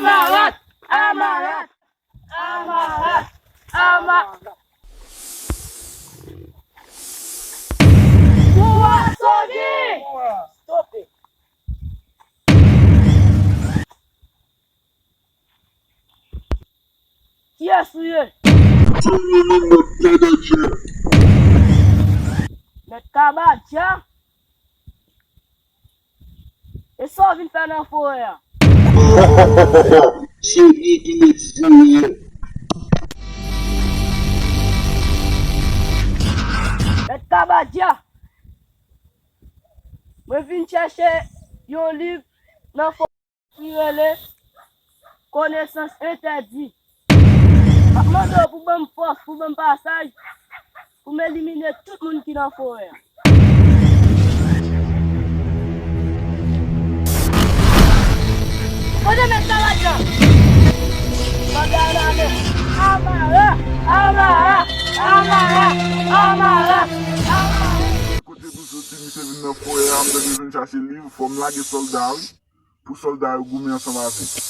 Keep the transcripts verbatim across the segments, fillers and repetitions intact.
Amarat! Amarat! Amarat! Amarat! Pouwa sove! Stop it! Kiyès ou ye? Mèt Kabadja. E sa w vin fè nan forè a? Se li ki mèt forè a. Mèt Kabadja, mwen vin chèche yon liv nan forè ki rele Konesans Entèdi. M ap mande w pou ban m fòs, pou ban m pasaj, pou m elimine tout moun ki nan forè a. Kote mèt Kabadja? Sòlda yo la men. Amara! Amara! Amara! Amara! Amara! Kote pou soti, misye vin nan forè a, m tande vin chache liv, fò m lage sòlda, wi. Pou sòlda yo goumen ansanm avè l.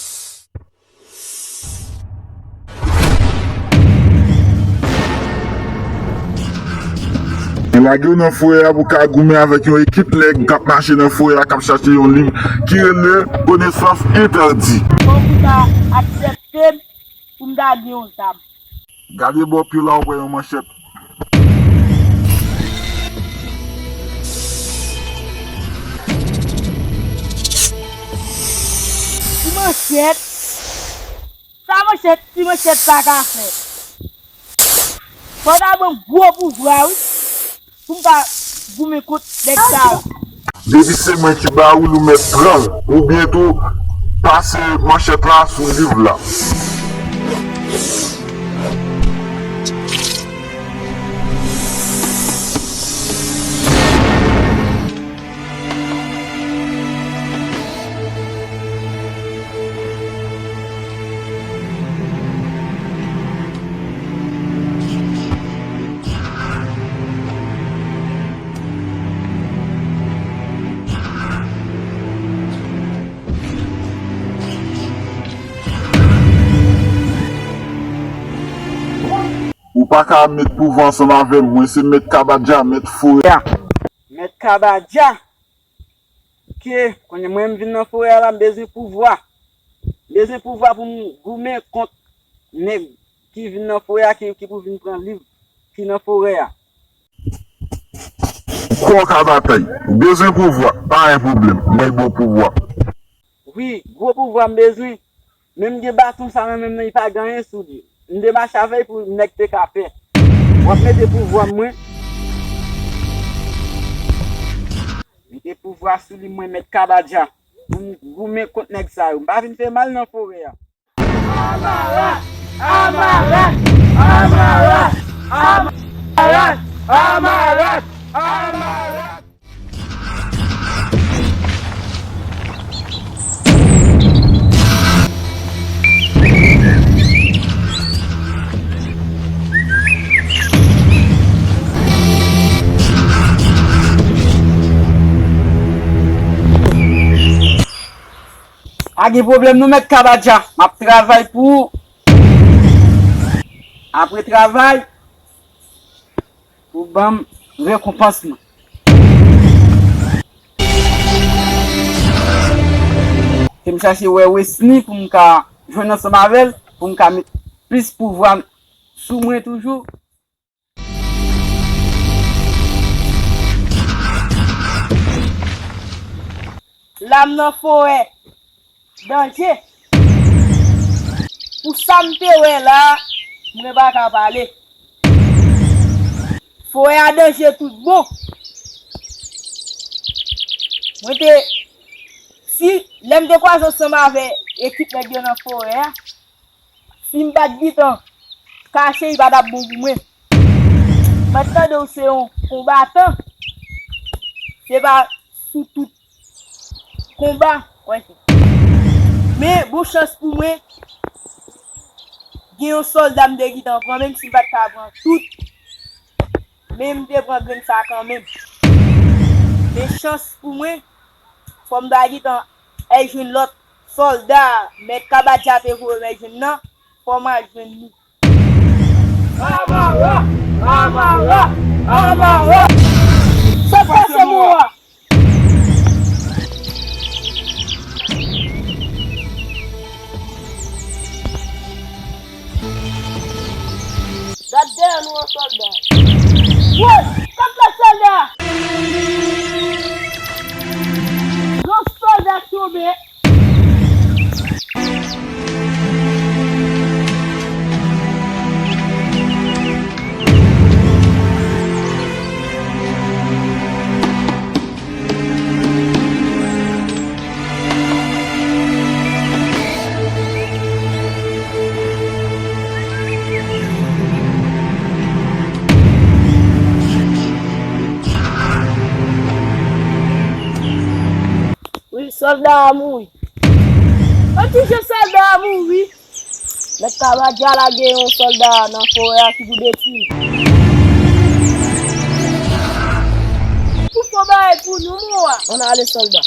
Yo lage w nan forè a pou w ka goumen avèk yon ekip nèg k ap mache nan forè a, k ap chache yon liv ki rele Konesans Entèdi. Fòk ou ta aksepte m pou m ta gen yon zam. Gade bò pye w la, w wè yon manchèt. Ti manchèt? Sa manchèt, ti manchèt sa ka fè? Fò w ta ban m gwo pouvwa, wi. Pou m ka goumen kont nèg sa yo. Depi se mwen ki ba ou l, ou mèt pran l, oubyen tou pase manchèt la sou liv la. Ou pa ka met pouvwa ansanm avè m. Mwen se Mèt Kabadja, mèt forè a. Mèt Kabadja. Ke, kounye a mwen m vin nan forè a la, m bezwen pouvwa. M bezwen pouvwa pou m goumen kont nèg ki vin nan forè a, ki, ki pou vin pran liv ki nan forè a. Kò ka batay. Ou bezwen pouvwa, pa gen pwoblèm. Mwen ba w pouvwa. Wi, gwo pouvwa m bezwen. Menm gen baton sa nan men m nan, li pa gen anyen sou li. M te mache avè l pou nèg te ka pè. W ap mete pouvwa m mwen. Mete pouvwa sou li mwen, Mèt Kabadja. Pou m goumen kont nèg sa yo. M pa vin fè mal nan forè a. Amara! Amara! Amara! Amara! Amara! Amara! Pa gen pwoblèm non, Mèt Kabadja. M ap travay pou ou. Apre travay, pou ban m rekonpans mwen. Ke m chache wè Wesny pou m ka jwenn ansanm avè l, pou m ka met plis pouvwa sou mwen toujou. La m nan forè. Danje. Pou sa m te wè la, mwen pa ka pale. Forè a danje tout bon. Mwen te, si, lè m te kwaze ansanm avè ekip nèg yo nan forè a, si m pa t gentan kache, li pa t ap bon pou mwen. Mwen tande w se yon konbatan. Se pa sou tout konba, wè se. Men, bon chans pou mwen, gen yon sòlda m te gentan pran, menm si m pa t ka pran tout, men m te pran grenn sa kanmenm. Men chans pou mwen, fò m ta gentan al jwenn lòt Sòlda Mèt Kabadja te voye m al jwenn nan, fò m al jwenn li. Amara! Amara! Amara! Sa k pase, mwen? Gad dèyè nou an, sòlda. Woy! Sa k fèt, sòlda? Yon sòlda tonbe. Wi, sòlda a mouri. An ti jan sòlda a mouri. Mèt Kabadja lage yon sòlda nan forè a ki pou detwi l. Ou fè bagay pou nou, mwa. Ann ale, sòlda.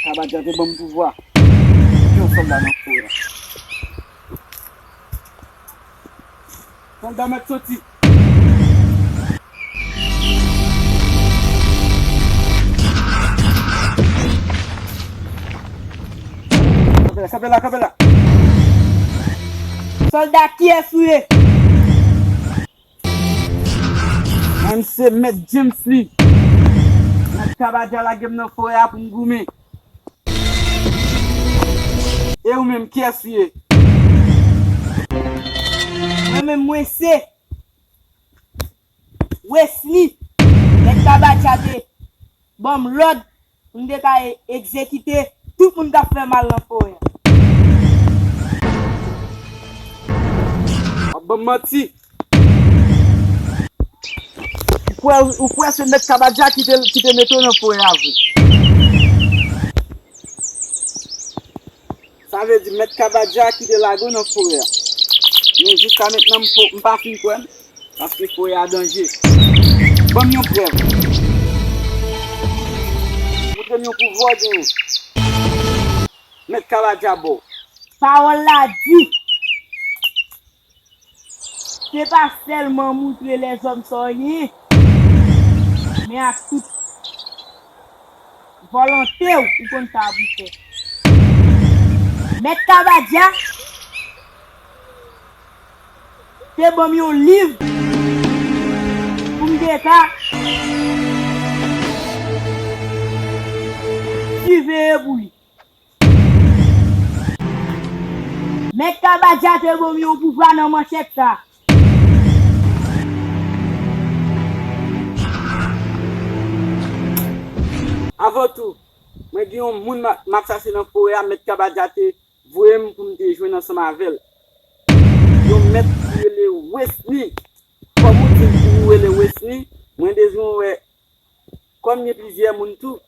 Kabadja te ban m pouvwa. Ki yon sòlda nan forè a. Sòlda mèt soti. Kanpe la, kanpe la, kanpe la. Sòlda, kiyès ou ye? Mwen, m se Mèt James Lee. Mèt Kabadja lage m nan forè a pou m goumen. E ou menm, kiyès ou ye? Mwen menm, mwen se Wesley. Mèt Kabadja te ban m lòd pou m te ka e-, egzekite tout moun k ap fè mal nan forè a. W ap ban m manti. Ou kwè, ou kwè se Mèt Kabadja ki te, ki te mete w nan forè a vre? Sa vle di Mèt Kabadja ki te lage w nan forè a. Men jiska mentnan, m po-, m pa fin kwè l, paske forè a danje. Ban m yon prèv. Montre m yon pouvwa w genyen. Mèt Kabadja ba w. Pawòl la di, se pa sèlman moutre lèzòm sa w genyen, men ak tout vòlonte w, ou konn sa pou w fè. Mèt Kabadja te ban m yon liv pou m te ka siveye pou li. Mèt Kabadja te ban m yon pouvwa nan manchèt sa. Avan tou, mwen gen yon moun m a-, m ap chache nan forè a, Mèt Kabadja te voye m pou m te jwenn ansanm avè l. Yon mèt ki rele Wesny. Kòm ou di m pou ou rele Wesny, mwen bezwen wè kòm gen plizyè moun tou,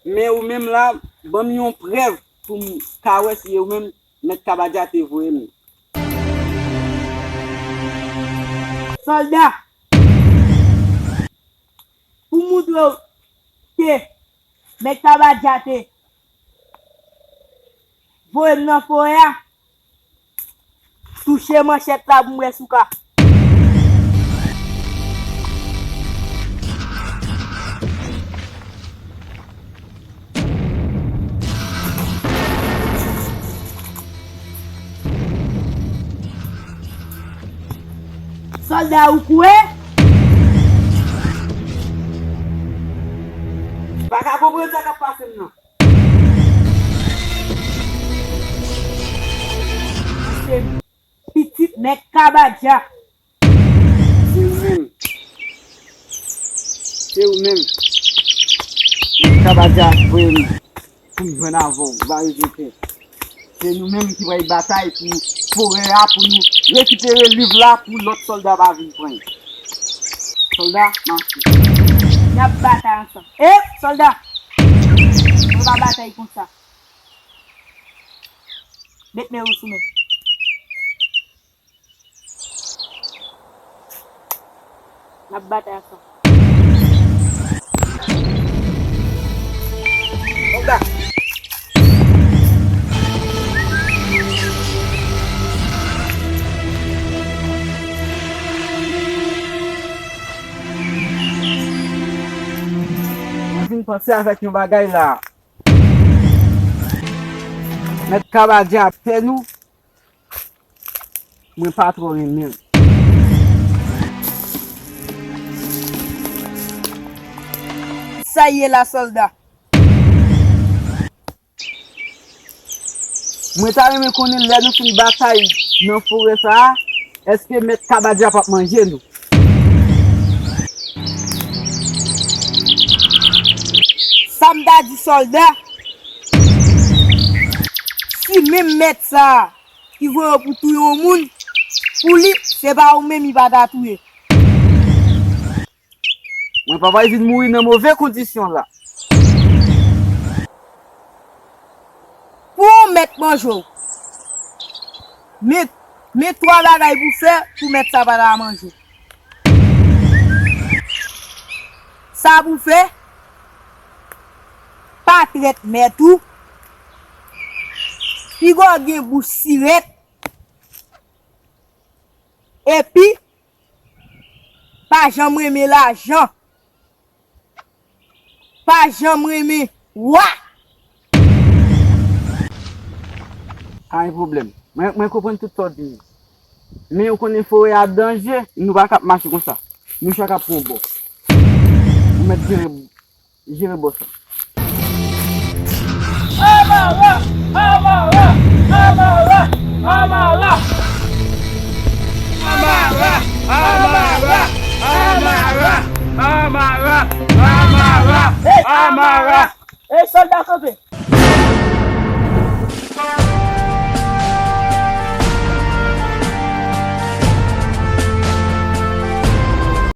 men ou menm la, ban m yon prèv pou m ka wè si e ou menm Mèt Kabadja te voye m. Sòlda, pou moutre w ke Mèt Kabadja te voye m nan forè a, touche manchèt la pou m wè si w ka. Sòlda, ou kwè? Pa ka konprann sa k ap pase m nan. Se pitit Mèt Kabadja. Se ou menm. Se ou menm. Mèt Kabadja voye m pou m jwenn avè w, ou pa regrete. Se nou menm ki pral batay pou forè a, pou nou rekipere liv la, pou lòt sòlda pa vin pran l. Sòlda, mache. N ap batay ansanm. E, sòlda! Nou pa batay konsa. Met men w sou men. N ap batay ansanm. Sòlda! Mwen vin panse avèk yon bagay la. Mèt Kabadya ap fè nou. Mwen pa twò renmen l. Sa ye la, sòlda? Mwen ta renmen konnen lè nou fin batay nan forè sa a, èske mèt Kabadya p ap manje nou? Sa m ta di sòlda, si menm mèt sa a ki voye w pou touye yon moun, pou li, se pa ou menm li pa ta touye. Mwen pa pral vin mouri nan move kondisyon la. Pou yon mèt manje w, men, men twa bagay pou fè pou mèt sa pa ta manje w. Sa pou fè, pa trèt mèt ou, piga w gen bouch sirèt, epi pa janm renmen lajan. Pa janm renmen wa. Pa gen pwoblèm. Mwen, mwen konprann tout sa w di. Men ou konnen forè a danje, nou pa ka ap mache konsa. Nou chak ap pran yon bò. Ou mèt jere, jere bò sa. Amara! Amara! Amara! Amara! Amara! Amara! Amara! Amara! Amara! Ey, sòlda, kanpe!